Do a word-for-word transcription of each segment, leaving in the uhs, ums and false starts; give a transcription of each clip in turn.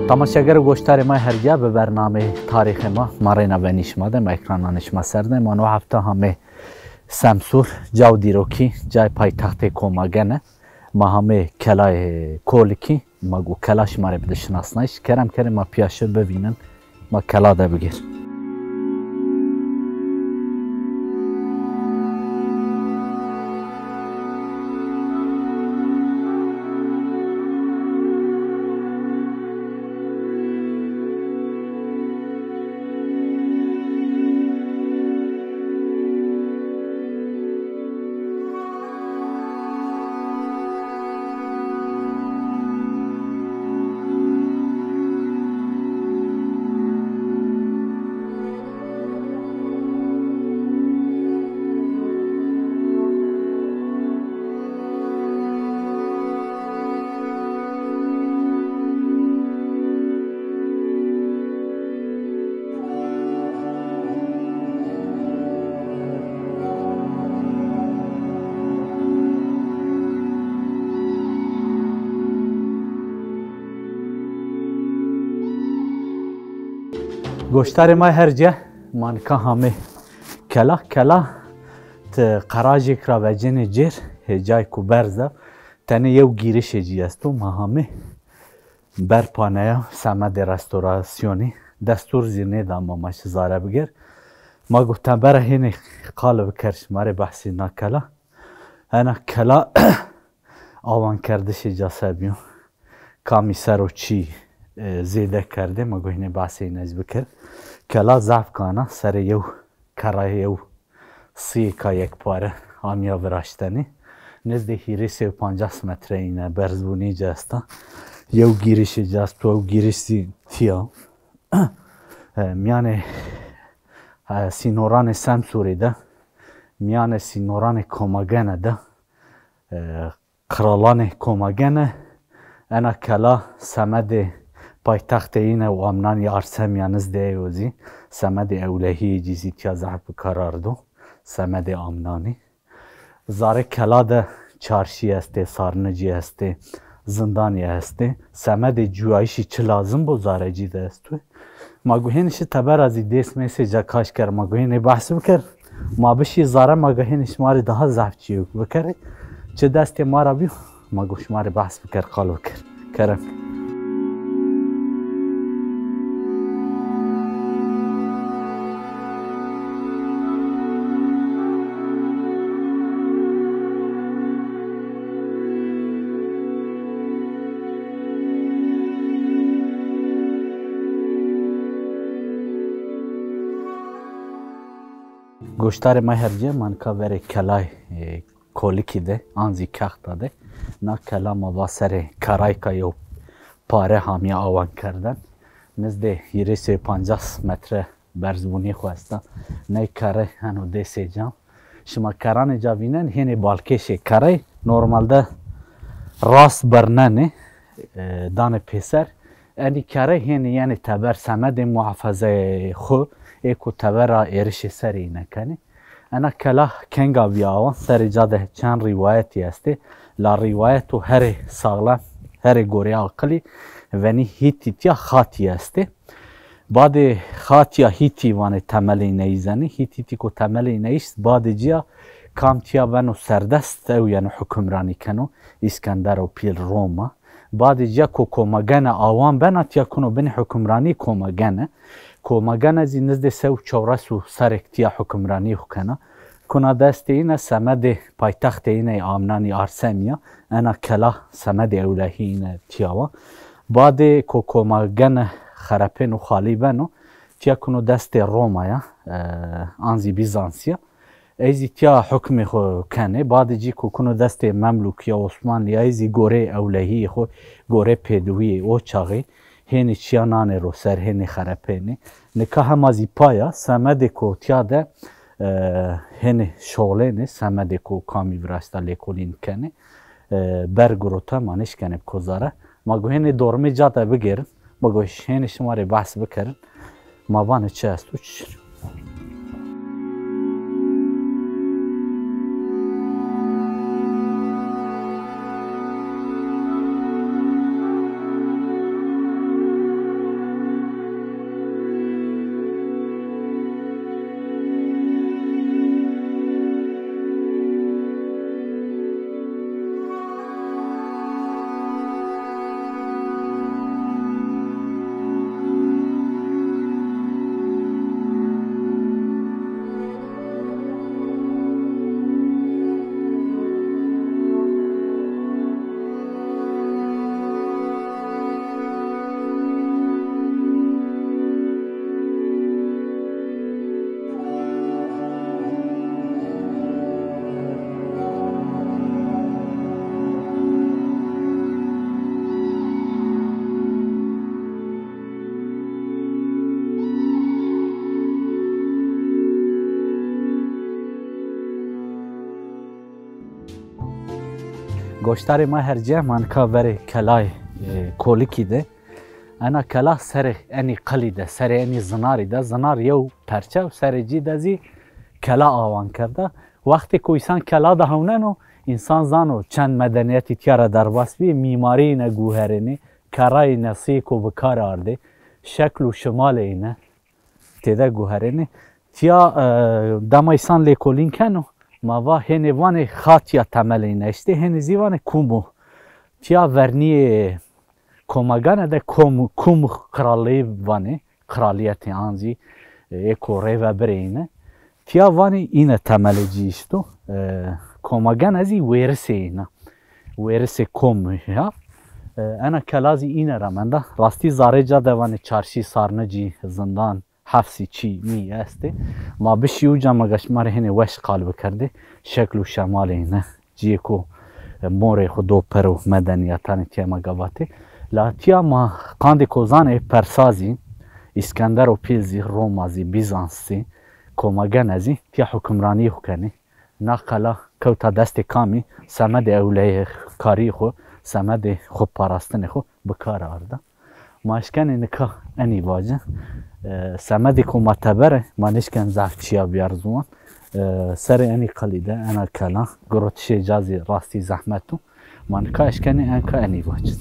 Temaşeger û goşdarê ma hergîya bi bernameyê tarîxê ma, ma reyna benî şima de, ma ekrananê şima ser de. Ma no hefte hamê Semsûr, caw dîrokî, cayê paytextê Komagene. Ma hamê Kelayê Kolikî, ma go kela şima rê bide şinasnayîş. Kerem kerê ma pîya şi bivînin, ma kela de bigêr. Goşdarê ma herce, ma nika hamê kela. Kela ti qerajêk ra vecenê cêr, hê cayêko berz a. Tenê yew gîrişê cî esto, ma hamê berpaneya semedê restorasyonî. Destûr zî nêda ma, ma şi zare bigêr. Ma go tembera hênê qal biker şima rê behsê na kela. Ena kela awankerdişê ca se bîyo. Kamî ser o çî, e, zêde kerdê, ma go hînê behsê îne zî bikir. Kela zaf kana, serê yew kerayê yew sîyêka yekpare amîya viraştenê. Nizdê hîrê sey û pancas metre îne berzbûnî ci esta. Yew gîrişê ci esto, yew gîriş zî tîya. E, mîyanê, e, sînoranê Semsûrî de, mîyanê sînoranê Komagene de, e, qiralanê Komagene, ena kela semedê paytextê îne û amnanî Arsemîya nizdê yo zî, semedê ewlehîyê cî zî tîya zehf bi kar ardo, semedê amnanî. Zarê kela de çarşî estê, sarnicî estê, zindanî estê. Semedê cuyayîşî çi lazim bo, zare cî de esto. Ma go hênî şi tebera zî dês mêsê ca kaş ker, ma go hênê behs biker. Ma bişî zare, ma go hênî şima rê daha zaf çîyêk bikerê. Çi destê ma ra bîyo, ma go şima rê behs biker, qal biker. Kerem. Goşdarê ma herce, ma nika verê kelayê, e, Kolikî de, an zî Kexta de. Na kela ma va serê kerayka yew pare hamîya awan kerden. Nizdê hîrê sey û pancas metre berzbûnî xwu esta. Ney kere heno dêsê ca. Şima keranê ca vînen, hênê balkêşê kerey normalde rast birnenê, e, danê pêser. Enî kerey hênî yenê teber semedê muhafazeyê xwu, ê ku tebera êrişê serê îne kenê. Ena kela kenga bîya awan, serê ca de çend rîwayetî estê. La rîwayeto herê saxlem, herê gorê aqilî, venî Hîtîtîya Xatî estê. Badê Xatîya Hîtî vanê temelê îne îzenî. Hîtîtî ku temelê îne îşt, badê cîya kam tîya beno serdest, ew yeno hukimranî keno, Îskender û pîl Roma. Badê cîya ku Komagene awan bena, tîya kuno binê hukimranî Komagene. Komagene zî nizdê se û çewres û serrêk tîya hukimranî xwu kena. Kuna destê îne semedê paytextê îne amnanî Arsemîya, ena kela semedê ewlehî îne tîya wa. Badê ku Komagene xerepêno, xalî beno, tîya kuno destê Romaya, e, an zî Bîzansîya. Ey zî tîya hukmê xwu kenê. Badê cî ku kuno destê Memlûkîya, Osmanlîya, ey zî goreyê ewlehîyê xwu, goreyê pêdivîyê o çaxî hênî çîya nanê ro ser, hênî xerepênê. Nika hema zî pay a, semedê ku tîya de, e, hênî şoxlênê, semedê ku kamî viraşta lêkolîn kenê, e, ber girota, ma nêşkenê bi kozare. Ma go hênê dormê ca de bigêrin, ma go hênê şima rê behs bikerin. Ma vanê çi esto, çi çin. Goştarê ma hercîye, ma nika verê kelayê, e, Kolikî de. Ena kela serê enî qilî de, serê enî zinarî de, zinar yew perçe û serê cî de zî kela awan kerda. Wextê ku însan kela de hewneno, însan zano çend medenîyetî tîya ra derbas bîyê, mîmarî yîne guherênê, kerayê nesî ku bi kar ardê, şekl û şimalê yîne têde guherênê. Tîya, e, dema însan lêkolîn keno, ma va hênê vanê xatîya temelê yîne eştê, hênê zî vanê kum o. Tîya vernîyê Komagene de kom, kum qiralî vanê, qiralîyetê an zî, e, ê ku rê ve birê yîne. Tîya vanê îne temelê cî îşto. E, Komagene zî wêrisê yîne. Wêrisê kom ya. E, ena kela zî îne ra menda. Rastî zarê ca de vanê çarşî, sarnicî, zindan, hefsî, çî, mî estê. Ma bişî uca, ma ga şima rê hênê weş qal bikerdê. Şekl û şemalê yîne. Cîyê ku, e, morê xwu do per û medenîyetanê tîya ma ga vatê. La tîya ma qandê kozanê Persa zî, Îskender û Pîl zî, Roma zî, Bîzans zî, Komagene zî tîya hukimranî xwu kenê. Na qela kewta destê kamî, semedê ewleyekarî xwu, semedê xwuparastinê xwu bi kar arda. Ma eşkenê nika enî vacin. E, semedê ku ma tebere, ma nêşken zaf çîya biyar ziwan. E, serê enî qilî de, ena kela, girotişê ca zî rastî zehmet o. Ma nika eşkenê enka enî vacin.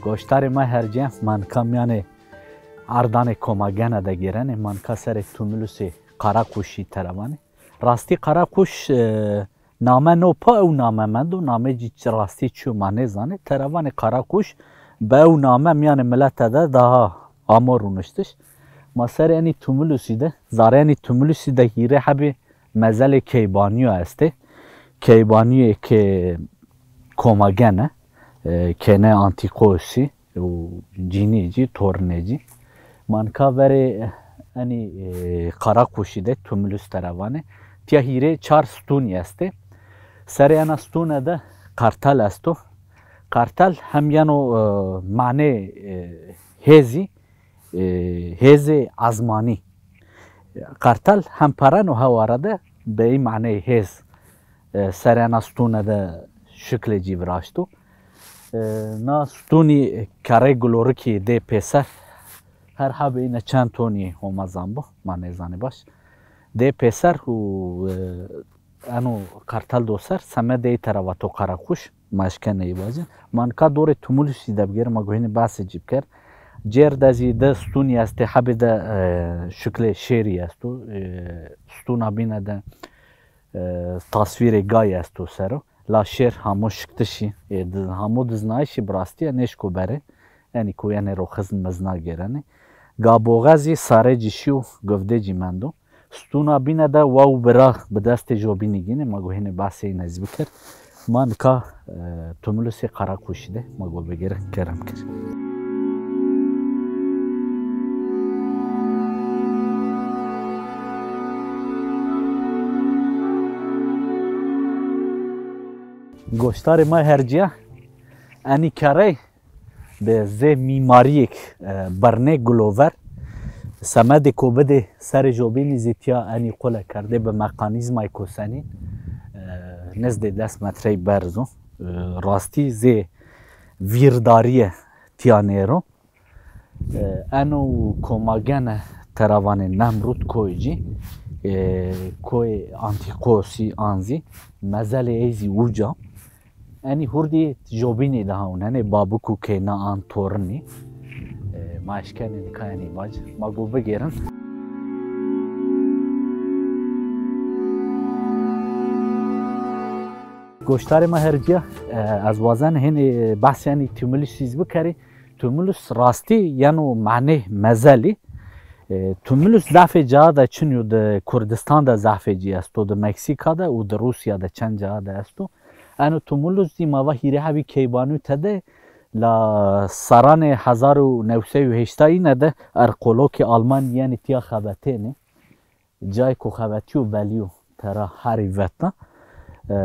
Goştarê ma hercîye, ma nika mîyanê ardanê Komagene de gêrenê, ma nika serê Tumulusê Qerequşî tera vanê. Rastî Qerequş, e, name no pa ew name mendo, namê cî çi rastî çi yo ma nêzanê. Tera vanê Qerequş, bi ew name mîyanê milete de daha amo rûniştiş. Ma serê enî Tumulusî de, zarê enî Tumulusî de hîrê hebê mezelê Keybanîyo estê. Keybanîyê ke Komagene, e, kêne Antîkosî û cînî cî, tornê cî. Ma nika verê enî, e, Qerequşî de, Tumulus tera vanê. Tîya hîrê çar stûnî estê. Serê ena stûne de qertel esto. Qertel hem yeno, e, manê, e, hêzî, e, hêzê ezmanî. Qertel hem pereno heware de bi ey maneyê hêz, e, serê ena stûne de şiklê cî viraşto. E, na stûnî kerrê gilorikî dê pêser, her hebê îne çend tonî Homa zanbo, ma nêzanê baş. Dê pêser û, e, eno qertel do ser, semedê ey tera vato Qerequş, ma eşkenê ey vacin. Ma nika dorê Tumulusî de bigêrê, ma go hênî behsê cî biker. Cêr de zî di stûnî estê, hebê de, e, şiklê şêrî esto, e, stûna bîne de, e, tasvîrê gayî esto ser o. La şêr hamo şiktişî, e, di-, hamo diznayişî bi rastîye nêşko berê. Enî ku yenê ro xizn mizna gêrenê. Gaboxe zî sarê cî şîyo, guvdê cî mendo. Stûna bîne de wa û bira bi destê jobînî gînê, ma go hênê behsê îne zî biker. Ma nika, e, Tumulusê Qerequşî de, ma go bigêrê, kerem kir. Goştarê ma hercîya, enî kerrey bi zê mîmarîyêk, e, birnê gilover, semedê ku bidê serê jobînî zî tîya enî qule kerdê bi mekanîzmayêko senîn, e, nizdê des metrey berz o. E, rastî zê vîrdarîye tîya nêro. E, eno Komagene Tera vanê Nemrûd koyê cî, e, koyê Antîkosî an zî mezelê ey zî uca. Enî hurdî jobînî de hawnenê, babik û keyna an torinî. E, ma eşkenê nika enî vac. Ma go bigêrin. Goştarê ma hercîya, e, ez wazen hênî behsê enî Tumulus zî bikerî. Tumulus rastî yeno manê mezelî. E, Tumulus zafê cayan de çin yo, di Kurdistan de zafê cî esto, di Meksîka de û di Rûsya de çend cayan de esto. Eno Tumulus zî ma va hîrê hebî keybanû tede la serranê hezar û new sey û heştayîne de arkeologê Alman yenî tîya xebetênê. Cayêko xebetîyo belî yo, tera herî veta. E,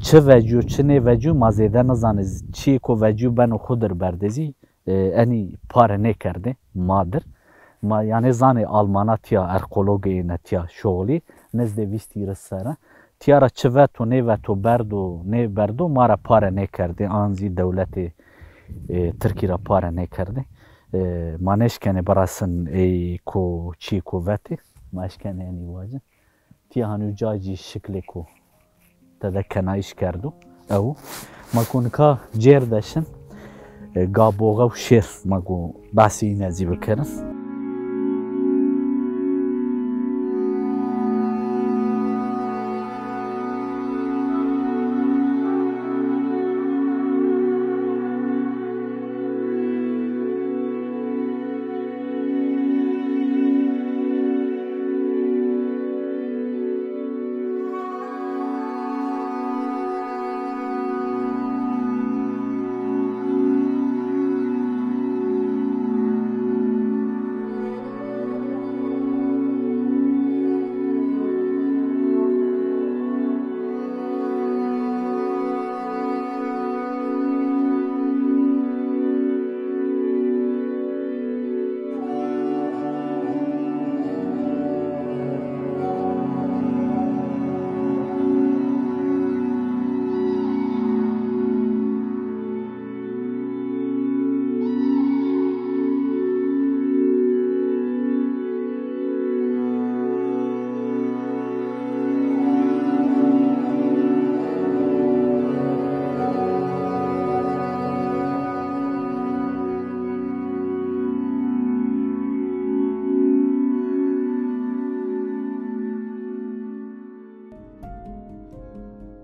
çi vecîyo, çi nêvecîyo ma zêde nizanê. Çiyêko vecîyo beno xwu dir berdê zî, e, enî pare nêkerdê ma dir. Ma yanê zanê Almana tîya arkeologê êne tîya şoxlî, nizdê vîst hîris serre. Tîya ra çi veto, nêveto, berdo, nêberdo, ma ra pare nêkerdê. An zî dewletê, e, Tirkî ra pare nêkerdê. E, ma nêşkenê birasin ey ko çiyêko vetê. Ma eşkenê enî vacin. Tîya hanî uca cî şiklêko tede kenayîş kerdo. Ew. Ma go nika cêr de şin, e, gaboxe û şêr ma go behsê îne zî bikerin.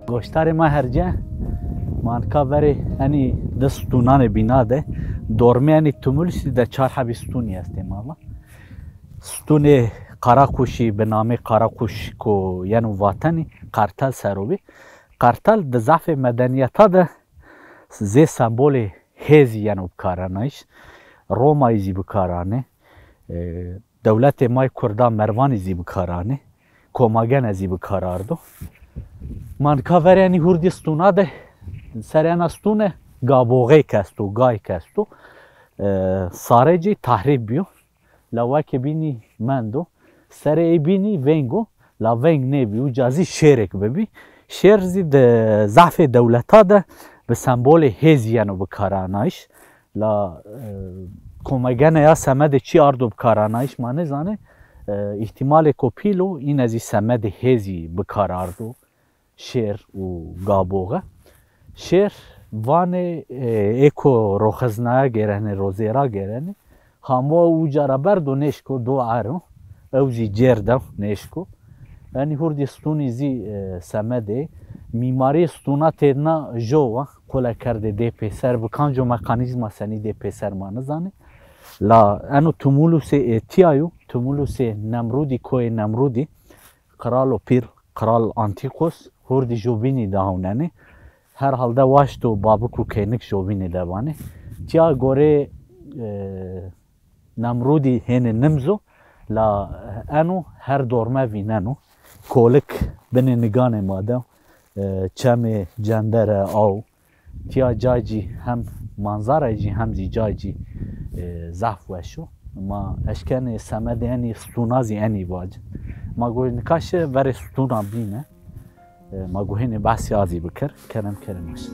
Goştarê ma herce, ma nika verê enî di stûnanê bîna de, dormê enî Tumulusî de çar hebî stûnî estê ma va. Stûnê Karakuşî, bi namê Karakuş ko yeno vatenî, qertel ser o bî. Qertel di zafê medenîyeta de zê sembolê hêzî yeno bikaranayîş. Romayî zî bikar anê. E, dewletê ma yê Kurda Merwanî zî bikar anê. Komagene zî bikar ardo. Ma nika verê enî hurdî stûna de, serê ena stûne gaboxeyêk esto, gayêk esto. E, sarê cî tehrîb bîyo. La weke bînî mendo. Serê ey bînî veng o, la veng nêbî, uca zî şêrêk bibî. Şêr zî di zafê dewleta de bi sembolê hêzî yeno bikaranayîş. La, e, komegene ya semedê çi ardo bikaranayîş ma nêzanê. E, îhtîmalêko pîl o, îne zî semedê hêzî bikar ardo. Şêr û gaboxe. Şêr vanê, e, êko roxiznaya gêrenê, rozêra gêrenê. Hamo uca ra berdo nêşko, do ero. Ew zî cêr de nêşko. Enî hurdî stûnî zî, e, semedê. Mîmarîyê stûna têdna jo wa, qule kerdê dê pêser, bi kanco mekanîzma senî dê pêser ma nizanê. La eno Tumulusê êtîya yo, Tumulusê Nemrûdî, koyê Nemrûdî. Qiralo pîr, Qral Antîkos hurdî jobînî de hawnenê. Herhalde waşto babik û keynik jobînî de vanê. Tîya gorê, e, Nemrûdî hênê nimz o, la eno her dorme vîneno. Kolik binê niganê ma de, e, çemê cendere aw. Tîya caycî hem manzarayê cî hem zî caycî, e, zaf weş o. Ma eşkenê semedê enî stûna zî enî vacin. Ma go nika şi verê stûna bîne. E, ma go hênê behsê a zî bikir. Kerem kerem aşt.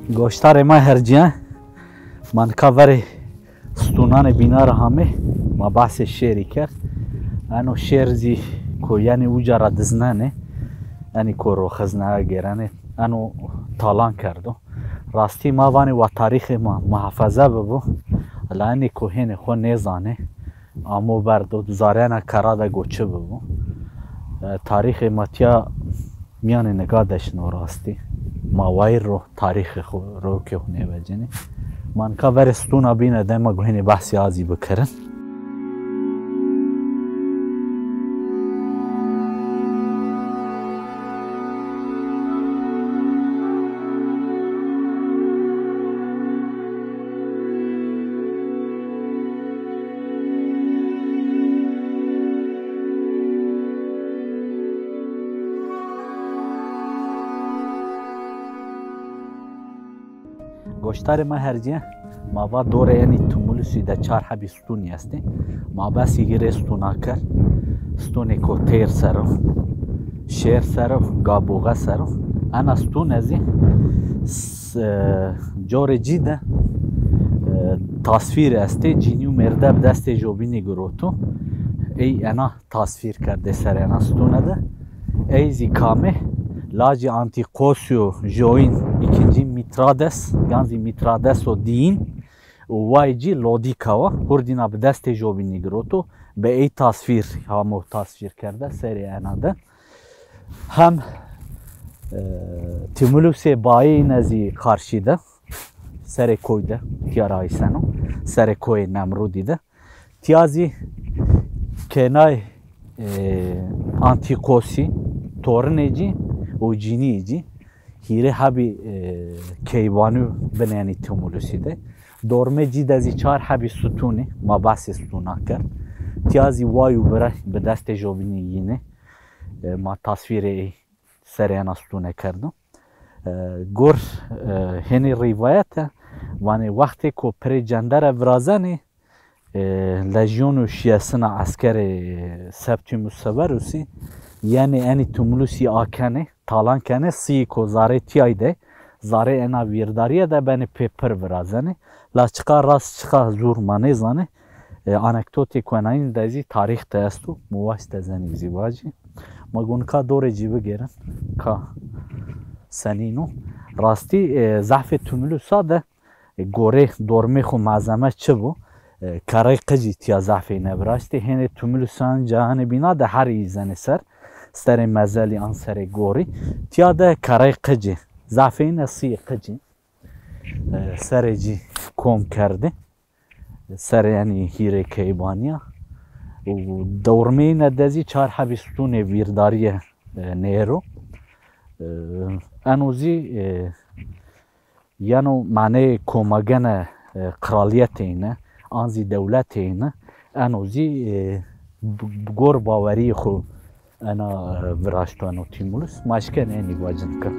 Goştarê ma herciye, ma nika verê stûnanê bîna ra hamê, ma behsê şêrî kerd. Eno şêr zî ku yenê uca ra diznenê, enî ku roxizne gêrenê, eno talan kerdo. Rastî ma vanê wa tarîxê ma muhafaza bibo. La enê ku hênê xo nêzanê, amo berdo, zarena kara de goçi bibo. E, tarîxê ma tiya mîyanê nika de şino rastî. Ma wayîr ro tarîxê xo, rokê xo nêvecenê. Ma nika verê stûna bîne de ma guhênê behsê a zî bikirin. Goştarê ma herciye, ma va dorê enî Tumulusî de çar hebî stûnî estê. Ma behsê hîrê stûna kerd. Stûnêko teyr ser o, şêr ser o, gabuxe ser o. Ena stûne zî s-, e, corê cî de, e, tasvîr estê. Cînî û mêrde bi destê jobînî giroto. Ey ena tasvîr kerdê serê ena stûne de. Ey zî kamê? Lacê Antîkosyo Joîn, îkincî Mîtrades, yan zî Mîtradeso dîyin û wayê cî Lodîka wa. Hurdîna bi destê jobînî giroto. Bi ey tasvîr, hamo tasvîr kerde serê ena de. Hem, e, Tumulusê bayîne zî qarşî de, serê koy de, tiya ra ayseno, serê koyê Nemrudî de. Tiya zî kênay, e, Antîkosî, torinê cî û cînîyê cî, hîrê hebî, e, keywanû binê enî Tumulusî de. Dormê cî de zî çar hebî stûnî, ma behsê stûna kerd. Tiya zî way û birey bi destê jobînî yînê, e, ma tasvîrê ey serê ena stûne kerdo. E, gor, e, hênî rîwayete, vanê wextê ku pirê cendere virazenê, e, lejyon û şiyesina eskerê Septimus Severusî yenê enî Tumulusî akenê, talan kenê, sîyê ku zarê tîyay de, zarê ena vîrdarîye de benê pê pir virazenê. La çiqa rast çiqa zûr ma nêzanê. E, anekdotê ku enayîn de zî tarîx de esto, mi waşt ez enî zî vajî. Ma go nika dorê cî bigêrin, ka senîn o. Rastî, e, zehfê Tumulusa de, e, gorê dormê xo malzeme çi bo? E, kerey qicî tiya zehfêne viraştê. Hênê Tumulusan cayanê bîna de herî îzenê ser. Serê mezelî an serê gorî. Tiya de kerey qicî. Zehfêne sîyê qicî. E, serê cî kom kerdê. Serê enî hîrê keybanîya û dormeyîne de zî çar hebî stûnê vîrdarîye, e, nêro. E, eno zî, e, yeno maneyê komagene, e, qralîyetê îne, an zî dewletê îne, eno zî, e, bi, bi gor bawerîyê xo ena, e, viraşto eno Timulus. Ma eşkenê enî vacin ke.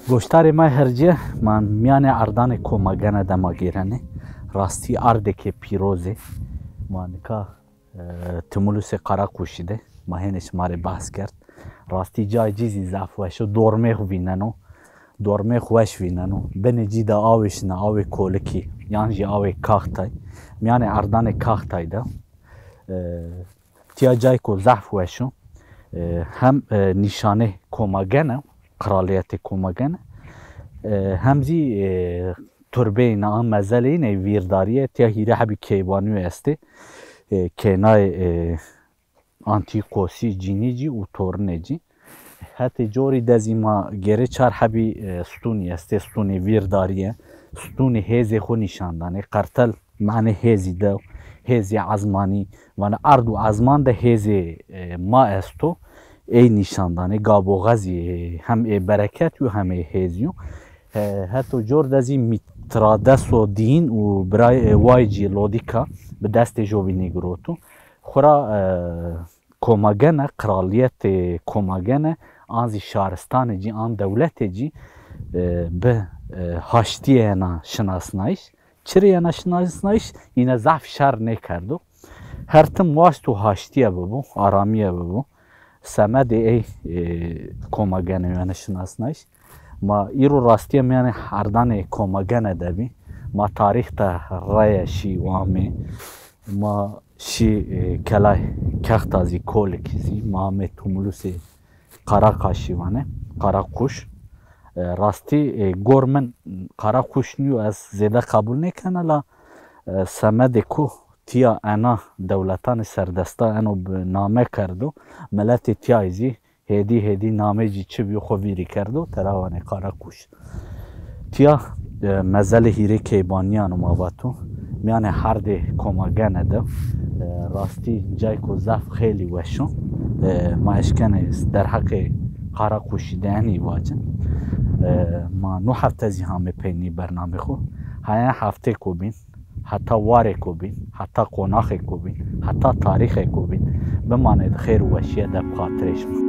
Goştarê ma hercîye, ma mîyanê erdanê Komagene de ma gêrenê. Rastî erdêkê pîroz ê. Ma nika, e, Timulusê Qerequşî de. Ma hênê şima rê behs kerd. Rastî cayê cî zî zaf weş o. Dormê xo vîneno. dormê xo weş vîneno. Binê cî de awê şina, awê kolikî, yan jî awê Kaxtay. Mîyanê erdanê Kaxtay de. E, tiya cayko zehf weş o. E, hem, e, nîşanê Komagene, qralîyetê Komagene, e, hem zî, e, turbeyê îne, a mezelê îne vîrdarî ye, tiya hîrê hebî keybanîyo estê. E, keynayê, e, Antîkosî, Cînî cî û Tornê cî. Hetê corî de zî ma gêrê çar hebî, e, stûnî estê, stûnê vîrdarî ye. Stûnê hêzê xo nîşan danê. Qertel manê hêzî de, hêzê ezmanî, vanê erd û ezman de hêzê, e, ma esto. Ey nîşan danê. Gaboxe zî, e, hem ê bereket yo hem ê hêz yo. E, heto cor de zî Mîtradeso dîn û birayê, e, way cî Lodîka bi destê jobînî giroto. Xwura, e, Komagene, qralîyetê Komagene, an zî şaristanê cî, an dewletê cî, e, bi, e, haştîye yena şinasnayîş. Çirê yena şinasnayîş, îne zaf şer nêkerdo. Her tim waşto haştîye bibo, aramîye bibo. Semedê ey, e, Komagene yena şinasnayîş. Ma îro rastîye mîyanê herdanê Komagene de bî. Ma tarîx de reye şî û amê. Ma şî, e, kelay Kexta zî, Kolik zî, ma amê Tumulusê Qaraqaşî vanê, Qaraqûş. E, rastî, e, gor min Qaraqûş nîyo, ez zêde qebul nêkena la, e, semedê ku tiya ena dewletanê serdesta eno bi name kerdo, miletê tiyayî zî hêdî hêdî namê cî çi bîyo xo vîrî kerdo, tera vanê Qaraqûş. Tiya, e, mezelê hîrê keybanîyan o ma vato. Mîyanê herdê Komagene de, e, rastî cayko zaf xeylî weş o. E, ma eşkenê derheqê Qaraqûşî de enî vacin. E, ma no hefte zî hamê peynî bernamê xo. Haya heftêko bîn, heta warêko bîn, heta qonaxêko bîn, heta tarîxêko bîn. Bimanê di xêr û weşîye de bi xatirê şima.